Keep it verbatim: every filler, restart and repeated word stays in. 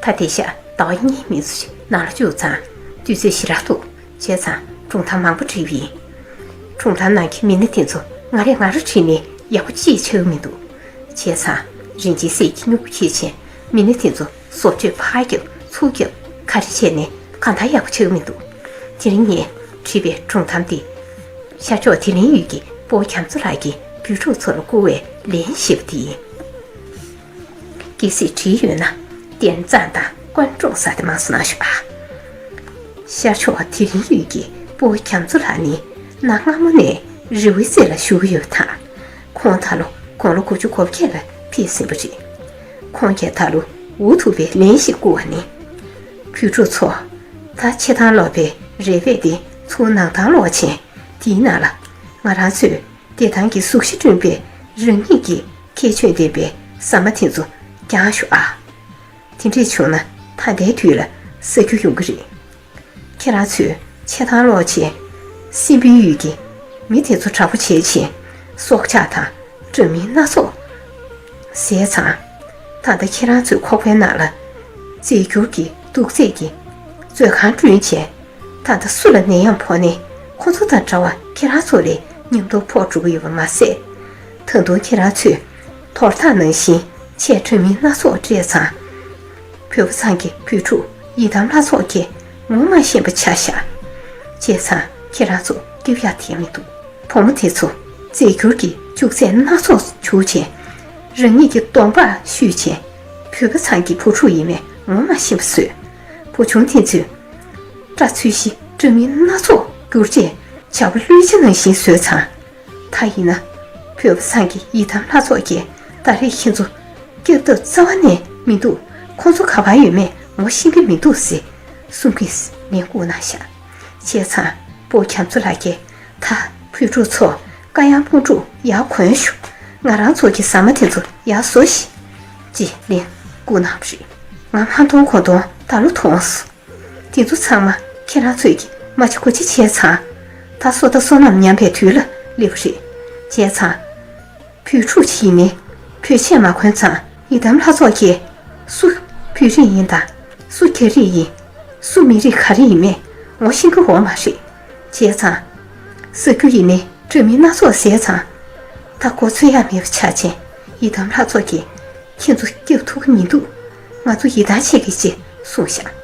ད་དེ་ཤག་ཟླ་བ་གཉིས་མིན་ཙམ་ཞིག་ནང་ལ་བཅུག་ཙང་དུས་ཚོད་ཞེ་དྲག་འདུག་བྱས་ཙང་སྒྲུང་གཏམ་མང་པོ་བྲིས་པ་ཡིན། སྒྲུང་གཏམ་ནང་གི་མི་སྣ་དེ་ཚོ་ང་རས་ང་རུ་བྲིས་ནས་ཡག་པོ་ཅིག་ཆགས་མི་འདུག་བྱས་ཙང་རིན་ཆེན་གསེར་གྱི་སྨྱུ་གུ་འཁྱེར་བྱས་མི་སྣ་དེ་ཚོ་བཟོ་བཅོས་ཕར་རྒྱབ་ཚུར་རྒྱབ་ག་རེ་བྱས་ནས་གང་ལྟར་ཡག་པོ་ཆགས་མི་འདུག་དེ་རིང་ངས་བྲིས་པའི་སྒྲུང་གཏམ་འདི། ཤར་ཕྱོགས་དེ་རིང་ཡུལ་གྱི་སྤོ་བོ་རྒྱ་མཚོ་ལགས་ཀྱིས་བོད་ཕྲུག་ཚོ་ལ་བསྐུར་བའི་ལན་ཞེས་པ་དེ་ཡིན། གལ་སྲིད་བྲིས་ཡོད་ན་རྟེན་རྩ་དང་ཀོན་ཀྲུང་ས་དེ་མང་སུ་གནང་ཞུ་ཨ། ཤར་ཕྱོགས་དེ་རིང་ཡུལ་གྱི་སྤོ་བོ་རྒྱ་མཚོ་ལགས་ནི་གནའ་སྔ་མོ་ནས་རི་བོའི་རྩེ་ལ་བཞུགས་ཡོད་པ་དང་། ཁོང་ད་ལོ་དགུང་ལོ་དགུ་བཅུ་གོ་བརྒྱད་ལ་ཕེབས་ཟིན་པ་རེད། ཁོང་གིས་ད་ལོ་འུ་ཐུག་པའི་ལན་ཞིག་བསྐུར་བ་ནི། བོད་ཕྲུག་ཚོ། ད་ཆེ་མཐོང་ལོག་པའི་རེ་བས་དེ་ཚུར་ནང་ཐང་ལོག་ཕྱིན། དེའི་ནང་ལ་ང་རང་ཚོས་བདེ་ཐང་གི་གཟུགས་གཞི་བསྐྲུན་པའི་རང་ཉིད་ཀྱི་ཁྱད་ཆོས་ལྡན་པའི་ཟ་མ་དེ་ཚོ་བརྒྱངས་ཤོག་ཨ། དེ་འདྲས་བྱུང་ན་ད་ལྟའི་དུས་ལ་ཟ་རྒྱུ་ཡོང་གི་རེད། ཁྱེད་རང་ཚོས་ཆེ་མཐོང་ལོག་ཕྱིན། སྲིན་པོའི་ཡུལ་གྱི་མི་དེ་ཚོ་དྲག་པོ་བྱས་ཕྱིན། སྲོག་ཆགས་དང་འདྲ་མིན་སྣ་ཚོགས་བཟས་ཙང་། ད་ལྟ་ཁྱེད་རང་ཚོའི་ཁོག་པའི་ནང་ལ་རྫས་འགྱུར་གྱི་དུག་རྫས་ཀྱི་མཛོད་ཁང་བསྐྲུན་བྱས། ད་ལྟ་སུ་ལ་ནད་ཡམས་ཕོག་ནས་ཁོ་ཚོ་དང་འདྲ་བ་ཁྱེད་རང་ཚོ་ལས་ཉམས་རྟོགས་ཕོག་འགྲོ་གི་ཡོད་པ་མ་ཟད། ད་དུང་ཁྱེད་རང་ཚོས་དོར་ཐག་ནང་བཞིན་ཆེས་འདྲ་མིན་སྣ་ཚོགས་སྤྲད་ཙང་། བོད་པ་ཚང་གི་བོད་ཕྲུག་ཡི་དམ་ལྷ་ཚོགས་ཀྱིས་ངོ་མ་ཤེས་པ་ཆགས་ཤག་བྱས་ཙང་ཁྱེད་རང་ཚོ་སྐྱོབ་ཡག་དེ་མི་འདུག་བུ་མོ་དེ་ཚོ་རྫས་འགྱུར་གྱི་བཅུག་ཚད་སྣ་ཚོགས་བྱུག་བྱས། རང་ཉིད་ཀྱི་གདོང་པར་བཤུས་བྱས། བོད་པ་ཚང་གི་བུ་ཕྲུག་ཡིན་མེད་ངོ་མ་ཤེས་པ་བཟོས། བུ་ཆུང་དེ་ཚོས་སྐྲ་ཚོས་གཞི་འདྲ་མིན་སྣ་ཚོགས་བསྒྱུར་བྱས་བྱ་བ་གླུད་ཆེན་ནང་བཞིན་བཟོས་ཙང་། ད་ཡིན་ན། བོད་པ་ཚང་གི་ཡི་དམ་ལྷ་ཚོགས་ཀྱིས་ད་རེས་ཁྱེད་ཚོ་སྐྱོབ་ཐབས་རྩ་བ་ནས་མི་འདུག་ཁོང་ཚོ་ག་པར་ཡོད་མེད་ངོ་ཤེས་ཀྱི་མི་འདུག་ཟེར་གསུང་གིས་ལན་བསྐུར་གནང་ཤག་བྱས་ཙང་སྤོ་རྒྱ་མཚོ་ལགས་ཀྱིས་ད་བོད་ཕྲུག་ཚོ་ཀ་ཡང་སྤུན་ཕྲུག་ཡར་གོན་ཤོག་ང་རང་ཚོ་གི་ཟ་མ་དེ་ཚོ་ཡར་བཟོ་ཤིག་ཅེས་ལན་བསྐུར་གནང་བ་རེད། ང་མ་མཐོང་གོ་མཐོང་ད་ལོ་མཐོང་སོང་། དེ་ཚོ་ཚང་མ་ཁྱེད་རང་ཚོས་ཀྱི་མ་བྱེད་དགོས་ཅི་བྱས་ཙང་། ད་བསོད་ད་བསོད་ནམས་ཉམས་པའི་དུས་ལ་སླེབས་པ་རེད། བྱས་ཙང་། བོད་ཕྲུག་ཅིག་ནི་བོད་ཆས་མ་གོན་ཙང་ཡི་དམ་ལྷ་ཚོགས་ཀྱིས་སུ་བོད་རིགས་ཡིན་དང་སུ་རྒྱ་རིགས་ཡིན། སུ་མི་རིགས་ག་རེ་ཡིན་མེད་ངོ་ཤེས་ཀྱི་ཡོད་མ་རེད། བྱས་ཙང་། ཟ་རྒྱུ་ཡིན་ནི་འདྲ་མིན་སྣ་ཚོགས་བཟས་ཙང་། ད་གོ་ཚོད་ཡང་མེད་པ་ཆགས་ཕྱིན། ཡི་དམ་ལྷ་ཚོགས་ཀྱིས་ཁྱེད་ཚོ་སྐྱོབ་ཐུབ་ཀྱི་མི་འདུག་ང་ཚོ་ཡི་དམ་ཆེ་གི་ཅེས་གསུངས་ཤག